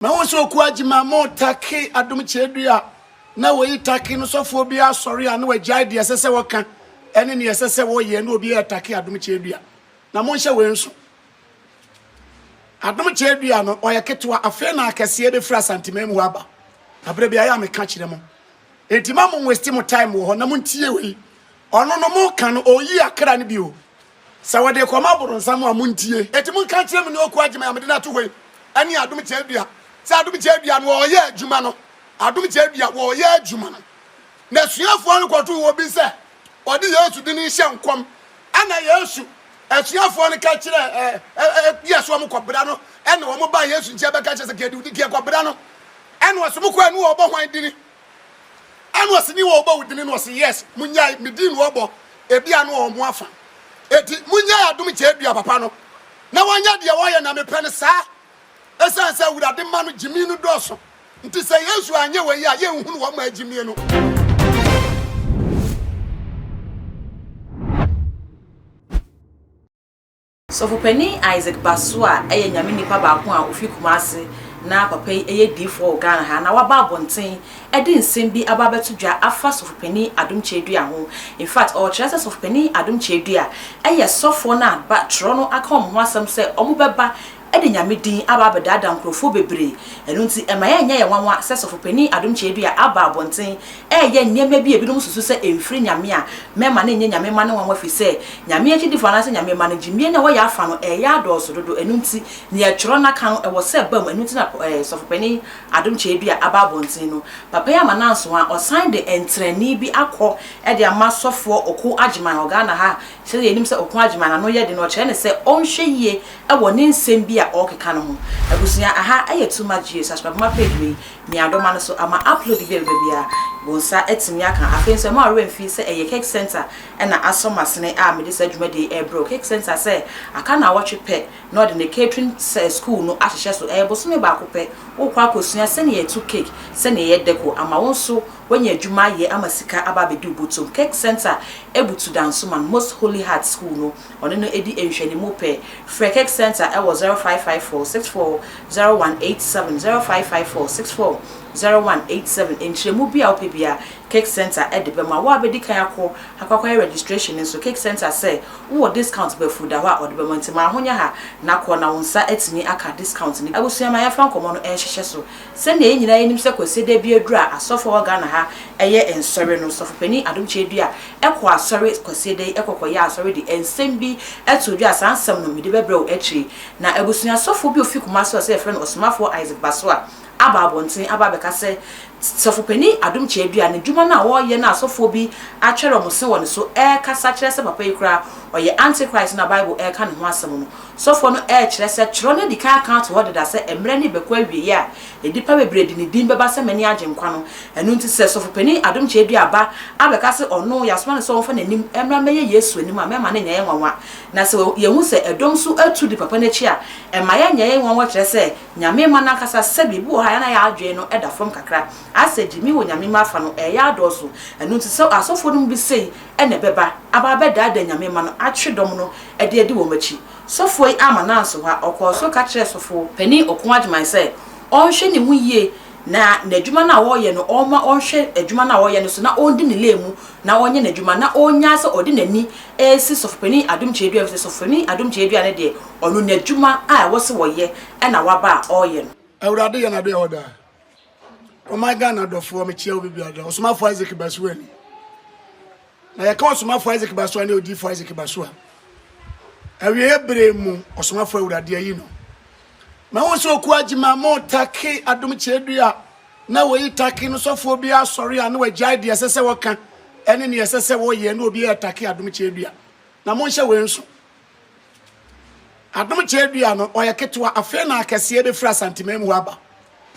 Mahu sɛ Oku Agyima mo take adom kyerɛdua na wɔyi take no sɔfoɔ bi asɔre a na wagyae deɛ ɛsɛ sɛ wɔka ɛne deɛ ɛsɛ sɛ wɔyɛ na obi ɛtake adom kyerɛdua na monhyɛ wei nso adom kyerɛdua no ɔyɛ ketewa afei na akɛseɛ bɛfiri Asanteman mu hɔ aba aberɛ bi ayɛ a meka kyerɛ mo enti ma mo waste mo time wɔ hɔ na montie wei ɔno no mo ka no ɔyi akra no bio Sɛ wɔde rekɔma aborɔnsam a, montie. Enti monka nkyerɛ me ne Oku Agyemang a mede no ato hɔ yi ne Adom Kyerɛwdua sɛ Adom Kyerɛwdua no wɔreyɛ adwuma no, Adom Kyerɛwdua wɔreyɛ adwuma no. Na asuafoɔ no kɔtoo obi sɛ ɔde Yesu de no rehyɛ nkɔm. Ɛnna Yesu asuafoɔ no ka kyerɛɛ ɛ ɛ yɛ sɛ wɔkɔbra no. Ɛnna wɔbaa Yesu nkyɛn bɛka kyerɛ sɛ, Kɛde wo di, kɛ kɔbra no. Ɛnna ɔse, Mokɔɛ no wɔrebɔ hwan dini? Ɛna ɔse ne wɔbɔ wo dini no ɔse yes munyae me din na wɔbɔ ebia no wɔn afa eti munyae adom kyɛ dua papa no na wɔnyɛ deɛ wɔyɛ na mepɛ no saa ɛsiane sɛ awurade ma no gyimi no dɔɔso nti sɛ Yesu anyɛ wei a yɛnhunu wɔn ma agyimie no. Sɔfopanin Isaac Basoa yɛ Nyame nipa baako a ofi Kumasi na papa yi yɛ diifoɔ wɔ Ghana ha na waba abɔnten de nsɛm bi aba abɛto dwa afa Sɔfopanin Adom Kyerɛdua ho. In fact ɔrekyerɛ sɛ Sɔfopanin Adom Kyerɛdua yɛ sɔfoɔ no a ba twerɛ no aka wɔn ho asɛm sɛ wɔbɛba de Nyame din aba abɛdaadaa nkurɔfoɔ bebree. Ɛno nti, ɛma ɛnyɛ yɛn nwanwa sɛ Sɔfopanin Adom Kyerɛdua aba abɔnten reyɛ nneɛma bi a ebinom susu sɛ ɛmfiri Nyame a, mɛma no nyɛ Nyame mma no nwanwa firi sɛ Nyame akyidifoɔ anaasɛ Nyame mma no gyimie no a wɔyɛ afa no ɛreyɛ adɔɔso dodo. Ɛno nti, nea twerɛ no aka no ɛwɔ sɛ ɛba mu. Ɛno nti na Sɔfopanin Adom Kyerɛdua aba abɔnten no. Papa yi ama no anso a, ɔsan de ntrani bi akɔ de ama Sɔfoɔ Oko Agyeman wɔ Ghana ha. Sɛdeɛ yɛnim sɛ Oko Agyeman ano yɛ den no, ɔkyerɛ no sɛ ɔnhwɛ yie wɔ ne nsɛm bi a ɔrekeka no ho. Abusua, aha yɛ too much GA, subscribe ma page wei, mia dɔma no so ama upload bi a ɛbɛba biara wo nsa atumi aka. Afei nso ɛmma wo werɛ mfi sɛ ɛyɛ Cake Center na asɔ m'asene a mede saa dwumadie yi rebrɛ wo. Cake Center sɛ aka nnawɔtwe pɛ na ɔde ne catering school no ahyehyɛ so. Ɛyɛ bosome baako pɛ, worekɔ akɔsua sɛnea yɛto cake, sɛnea yɛyɛ deco ama wo nso woanya adwuma ayɛ ama sika aba abɛdi wo bɔtɔm. Cake Center abutu Dansoman Most Holy Heart School no Ɔne no di nhwɛanimu pɛ. Frɛ Cake Centre wɔ 0554 64 0187, 0554 64 0187. Nkyerɛmu bi a wopɛ biara, Cake Centre de bɛma. Wo a wobɛdi kan akɔ akɔ akɔyɛ registration no nso, Cake Centre sɛ wowɔ discount bafuu da hɔ a ɔde bɛma. Nti ma ho nyɛ ha na kɔ na wo nsa atumi aka discount no bi. Abusua ma yɛmfa nkɔmmɔ no nhyehyɛ so. Sɛnea yɛn nyinaa yɛnim sɛ Kwasiada bi aduru a asɔfo a ɛwɔ Ghana ha yɛ nsɔre no, Sɔfopanin Adom Kyerɛdua kɔɔ asɔre Kwasiada yi kɔ kɔyɛɛ asɔre de nsɛm bi too dwa a saa nsɛm no mede bɛbrɛ wo akyiri. Na abusua sɔfoɔ bi a ofi Kumasi a ɔsɛ yɛfrɛ no Ɔsomafoɔ Isaac Basoa aba abɔnten aba abɛka sɛ Sɔfopanin Adom Kyerɛdua n'adwuma no a ɔreyɛ no a asɔfoɔ bi atwɛre wɔn se wɔ ne so rekasa kyerɛ sɛ papa yi koraa ɔyɛ Antichrist no a Bible reka ne ho asɛm no. Sɔfoɔ no rekyerɛ sɛ twerɛ no adi kan aka ato hɔ deda sɛ mmerɛ no rebɛkɔ awieɛ a nnipa bebree de ne din bɛba sɛ mɛne Agyenkwa no. Ɛno nti sɛ Sɔfopanin Adom Kyerɛdua ba abɛka sɛ ɔno yɛasoma no sɛ ɔmfa n'anim mmra mmɛyɛ Yesu anim a, mɛma no nyɛ yɛn nwanwa. Na sɛ yɛhu sɛ ɛdɔm nso atu di papa no akyi a, ɛmma yɛnyɛ yɛn nwanwa kyerɛ sɛ Nyame mma no ankasa sɛbi ebi wɔ hɔ a yɛn a yɛn adwene no da fam kakra asɛ gyimi wɔ Nyame mma afa no ɛreyɛ adɔɔso. Ɛno nti sɛ asɔfoɔ no mu bi sei na ɛbɛba aba abɛdaadaa Nyame mma no atwe dɔm no de adi wɔn akyi. Sɔfoɔ yi amma no anso hɔ a, ɔkɔɔ so ka kyerɛɛ sɔfo panin Oko Agyemang sɛ ɔnhwɛ ne ho yie na n'adwuma no a ɔreyɛ no ɔmma ɔnhwɛ adwuma no a ɔreyɛ no so na ɔndi ne lane mu na ɔnyɛ n'adwuma na ɔnnyaa sɛ ɔde n'ani resi sɔfo panin Adom Kyerɛdua efisɛ sɔfo panin Adom Kyerɛdua no deɛ ɔno n'adwuma a ɛwɔ sɛ ɔyɛ na waba a ɔreyɛ no. Awurade yɛ n'adɔeɛ hɔ daa. Ɔman Ghana dɔfoɔ mekyia wo bibia da. Ɔsomafoɔ Isaac Basuo ani. Na yɛka ɔsomafoɔ Isaac Basoa ne odiyifoɔ Isaac Basoa. Awieɛ berɛ mu ɔsomafoɔ Awurade ayi no. Mahu sɛ oku agyima mo take adom kyerɛdua na wɔyi take no sɔfoɔ bi asɔre a na wagyae deɛ ɛsɛ sɛ wɔka ɛne deɛ ɛsɛ sɛ wɔyɛ na obi ɛtake adom kyerɛdua. Na monhyɛ wei nso. Adom kyerɛdua no ɔyɛ ketewa afei na akɛseɛ bɛfiri Asanteman mu hɔ aba.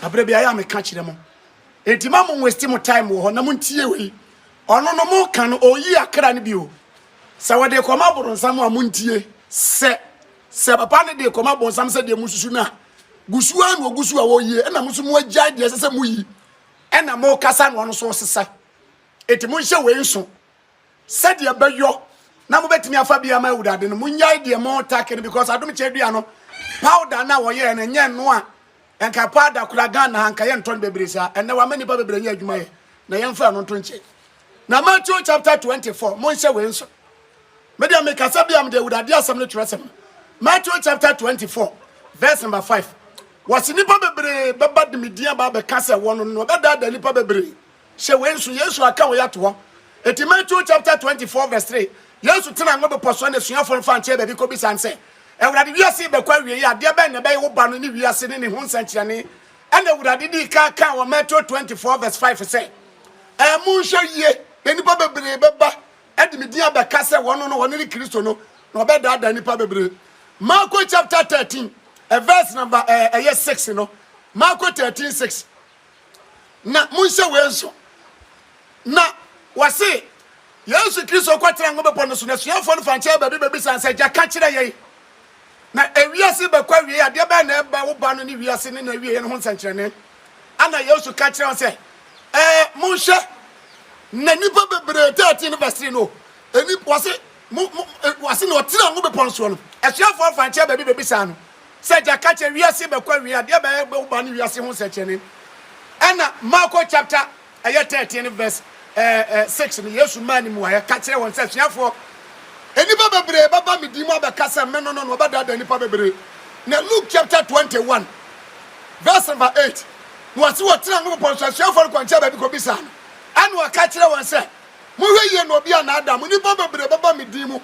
Aberɛ bi ayɛ a meka kyerɛ mo. Enti ma mo waste mo time wɔ hɔ na montie wei. Ɔno no mo ka no ɔyi akra no bi o. Sɛ wɔde kɔma boronsam a montie. Sɛ sɛ papa no de kɔma bonsam sɛ deɛ mosusu no a, gusu ara na ɔgu so a ɔyie ɛna mo nso mo agyae deɛ ɛsɛ sɛ moyi ɛna mo kasa na ɔno nso ɔsesa. Enti monhyɛ wei nso sɛdeɛ ɛbɛyɔ na mobɛtumi afa bi ama awurade no monnyae deɛ mo take no because adom kyɛ dua no powder no a wɔyɛɛ no ɛnyɛ no a Nka paada koraa Ghana ha nka yɛntɔ no bebree saa. Ɛnnɛ wama nnipa bebree anya adwuma yɛ. Na yɛmfa ɛno nto nkyɛn. Na Matthew chapter 24, monhyɛ wei nso. Me deɛ mekasa bi a mede Awurade asɛm no twerɛsɛm no. Matthew chapter 24, verse number 5. Wɔsi nnipa bebree bɛba de me din aba abɛka sɛ wɔn no wɔbɛdaadaa nnipa bebree. Hyɛ wei nso, Yesu aka wei ato hɔ. Eti Matthew chapter 24 verse 3, Yesu tena Ngo Bepɔ so na asuafoɔ no fa nkyɛn baabi kɔbisa no sɛ, Awurade, wiase yi bɛkɔ awiei a, adeɛ bɛn na ɛbɛyɛ wo ba no ne wiase ne ne ho nsɛnkyerɛnne? Ɛna Awurade dii kan kaa wɔ Matthew 24 verse 5 sɛ, Ɛɛ, monhwɛ yie, na nnipa bebree bɛba de me din abɛka sɛ wɔn no, wɔne ne Kristo no, na wɔbɛdaadaa nnipa bebree. Marko chapter 13, verse number ɛyɛ 6 no, Marko 13 6. Na monhyɛ wei nso. Na wɔse Yesu Kristo kɔtena Ngo Bepɔ no so, na asuafoɔ no fa nkyɛn baabi bɛbisa no sɛ, Agya, ka kyerɛ yɛn, na ewiase bɛkɔ awiei, adeɛ bɛn na ɛbɛ wo ba no ne wiase ne n'awieeɛ no ho nsɛnkyerɛnne? Ana Yesu ka kyerɛ wɔn sɛ, Ɛɛ, monhwɛ, na nnipa bebree, 13 no verse 3 no, ɛni, wɔse, mo, mo, wɔse na ɔtena Ngo Bepɔ no soɔ no, asuafoɔ fa nkyɛn baabi bɛbisaa no Sɛ gya ka kyerɛ wiase bɛkɔ awie adeɛ bɛyɛ bɛ woba ne wiase ho nsɛnkyerɛnne. Ɛna Marko chapter ɛyɛ 13 verse ɛɛ eh, 6 no Yesu maa ne mmuaeɛ ka kyerɛ wɔn sɛ asuafoɔ nnipa bebree bɛba me din mu abɛka sɛ me no no na wɔbɛdaadaa nnipa bebree. Na Luke chapter 21 verse number 8 na wɔse wɔtena ngo bepɔ nso asuafoɔ no kɔ nkyɛn baabi kɔbisaa no ɛna ɔka kyerɛ wɔn sɛ monhwɛ yie na obi anaadaa mo nnipa bebree bɛba me din mu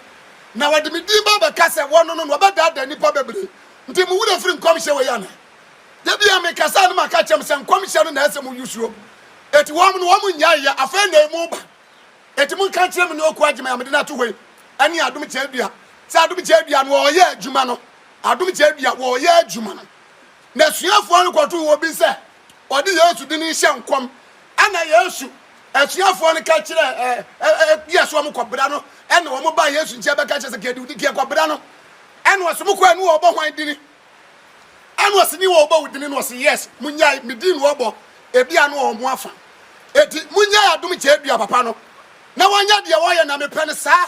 Na wɔde me din ba bɛka sɛ wɔno no, na wɔbɛdaadaa nnipa bebree. Nti mo werɛ firi nkɔmhyɛ wei anaa? Da bi a mekasa no maka kyerɛ mo sɛ nkɔmhyɛ no na ɛsɛ mo yusuro. Eti wɔn no wɔn nnyae yɛ, afei na emu ba. Eti monka nkyerɛ me ne Oku Agyemang a mede no ato hɔ yi, ɛne Adom Kyerɛdua, sɛ Adom Kyerɛdua no wɔreyɛ adwuma no, Adom Kyerɛdua wɔreyɛ adwuma no. Na asuafoɔ no kɔtoo obi sɛ ɔde Yesu de no rehyɛ nkɔm. Ɛna Yesu asuafoɔ no ka kyerɛ ɛ ɛ yɛ so wɔn kɔbra no. Ɛna wɔn baa Yesu nkyɛn bɛka kyerɛ sɛ kɛdi wodi kɛ kɔbra no. Ɛna ɔsɛ mo kɔ ɛne wɔbɔ hwan dini? Ɛna ɔsɛ ni wɔbɔ wo dini na ɔsɛ yes munyae me din na wɔbɔ ebi ano wɔn afa. Eti munyae adom kyɛ dua papa no na wɔnyɛ deɛ wɔyɛ na mepɛ no saa.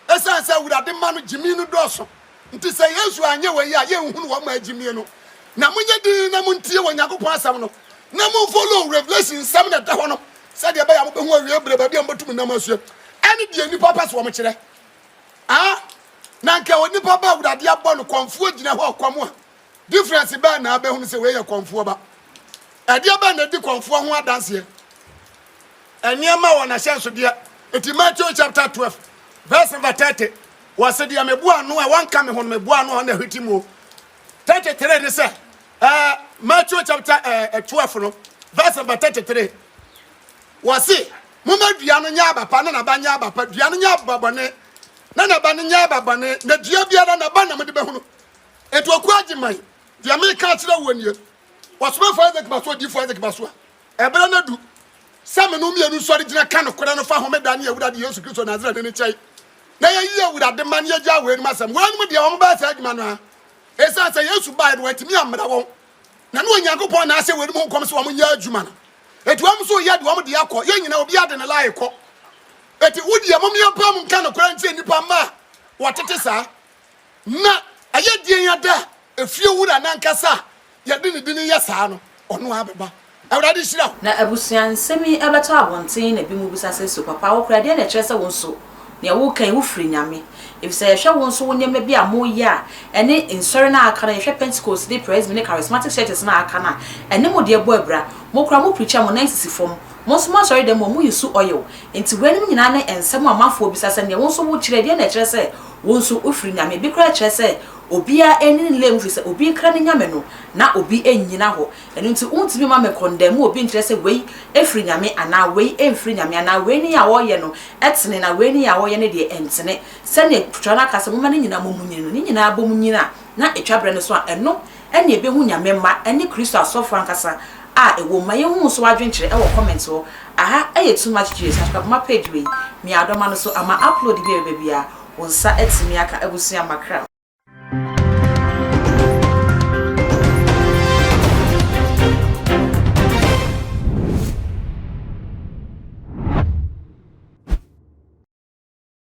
Esiane sɛ Awurade mma no gyimii no dɔɔso nti, sɛ Yesu anyɛ wei a, yɛnhunu wɔn mma agyimie no. Na monyɛ dinn na montie Onyankopɔn asɛm no, na momfollow Revelation nsɛm na ɛda hɔ no, sɛdeɛ ɛbɛyɛ a mobɛhu awiei berɛ, baabi a mobɛtu mo nam asue, ɛne deɛ nnipa pɛ sɛ wɔkyerɛ. Ah, na anka onipa ba Awurade abɔ no kɔmfoɔ gyina hɔ ɔkɔm a, difference bɛn na abɛhunu sɛ wei yɛ kɔmfoɔ ba? Ɛdeɛ bɛn na ɛdi kɔmfoɔ ho adanseɛ? Nneɛma wɔ n'ahyɛnsodeɛ. Enti Matthew chapter 12 verse number 30 wɔse deɛ meboa ano a wɔnka me ho no meboa ano a ɔna hwete mu o. 33 ne sɛ eh, Matthew chapter eh, 12 no verse number 33 wɔse moma dua no nyɛ aba pa na n'aba nyɛ aba pa, dua no nyɛ aba bɔne na n'aba no nyɛ aba bɔne, na dua biara n'aba na mode bɛhunu. Enti Okuo Agyeman, deɛ meka akyerɛ woɔ nie, Ɔsomafo Isaac Baso, Odiyifoɔ Isaac Baso a Ɛberɛ no adu sɛ me ne wo mmienu sɔre gyina ka nokorɛ no fa Homeda ne Awurade Yesu Kristo Nasareni no nkyɛn, na yɛyi Awurade ma na yɛgyaa weinom asɛm. Weinom deɛ wɔn bɛyɛ saa adwuma no ara. Ɛsiane sɛ Yesu baeɛ no wantumi ammra wɔn, na ne Onyankopɔn na ahyɛ weinom ho nkɔm sɛ wɔn nyɛ adwuma no. Enti wɔn nso reyɛ deɛ wɔn deɛ akɔ. Yɛn nyinaa obiara de ne line kɔ. Enti wo deɛ mom yɛmpa mu nka nokorɛ nkyerɛ nnipa mma a wɔtete saa. Na ɛyɛ deɛn ada a efie wura no ankasa a yɛde ne din yɛ saa no, ɔno ara bɛba. Awurade nhyira wo. Na abusua nsɛm yi bɛtɔ abɔnten na binom bisa sɛ, So papa wo koraa deɛn na ɛkyerɛ sɛ wo nso nea woreka yi wofiri Nyame? Efisɛ yɛhwɛ wo nso wo nneɛma bi a moyɛ a ɛne nsɔre no a aka no, yɛhwɛ Pentecost ne Presby ne Charismatic churches no a aka no a, ɛne mo deɛ bɔ abira. Mo koraa mo preachi a mo nan sisi fam. Mo nso mo asɔre dɛm hɔ mo use oil. Nti weinom nyinaa ne nsɛm a amanfoɔ bisa sɛ nea wo nso wokyerɛ deɛn na ɛkyerɛ sɛ wo nso wofiri Nyame? Ebi koraa kyerɛ sɛ Obiara nni ne lane mu firi sɛ obi kra ne nyame no na obi nnyina hɔ. Ɛno nti wontumi mma me kɔndɛmu obi nkyerɛ sɛ wei firi Nyame anaa wei mfiri Nyame anaa wei ne a ɔreyɛ no tene na wei ne a ɔreyɛ no deɛ ɛntene. Sɛdeɛ twerɛ no aka sɛ momma ne nyinaa mmɔ mu nyini no, ne nyinaa bɔ mu nyini a na ɛtwa berɛ no so a ɛno ne ɛbɛhu Nyame mma ne Kristo asɔfoɔ ankasa a ɛwɔ mu. Ma yɛnhu wo nso w'adwenkyerɛ wɔ comment hɔ. Aha yɛ Too Much GH, subscribe ma page wei, mia adɔma no so ama upload bi a ɛbɛba biara wo nsa atumi aka. Abusua makra.